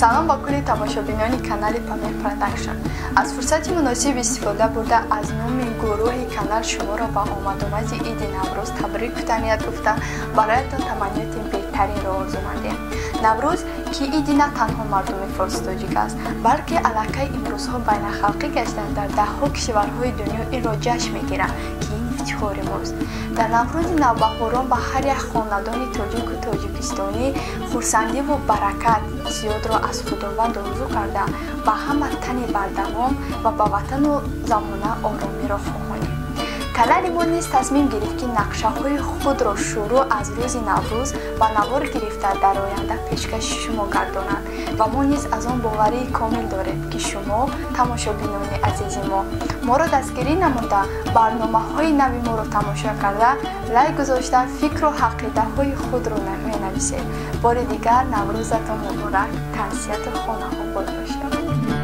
Салом ба кулли тамошобинони канали Памир Продакшн. Аз фурсати муносиб истифода бурда, аз номи гурӯҳи канал шуморо ба омадомади иди Наврӯз табрик таҳният гуфта, бароятон таманниёти беҳтаринро орзумандем. Наврӯз, ки иди на танҳо мардуми форсу тоҷик аст, балки аллакай имрӯзҳо байналхалқӣ гаштанд, дар даҳҳо кишварҳои дунё инро ҷашн мегиранд, ки ин ифтихори мост. Дар Наврӯзи навбаҳорон ба ҳар як хонадони тоҷику тоҷикистонӣ хурсандиву баракат зиёдро аз Худованд орзу карда, ба ҳама тани бардавом ва ба ватану замона оромиро хоҳонем. Канали мо низ тасмим гирифт, ки нақшаҳои худро шурӯъ аз рӯзи Наврӯз ба навор гирифта, дар оянда пешкаши шумо гардонад ва мо низ аз он боварии комил дорем, ки шумо, тамошобинони азизи мо, моро дастгирӣ намуда, барномаҳои нави моро тамошо карда, лайк гузошта, фикру ҳақидаҳои худро менависед. Бори дигар Наврӯзатон муборак, тансиҳату хонаобод бошад.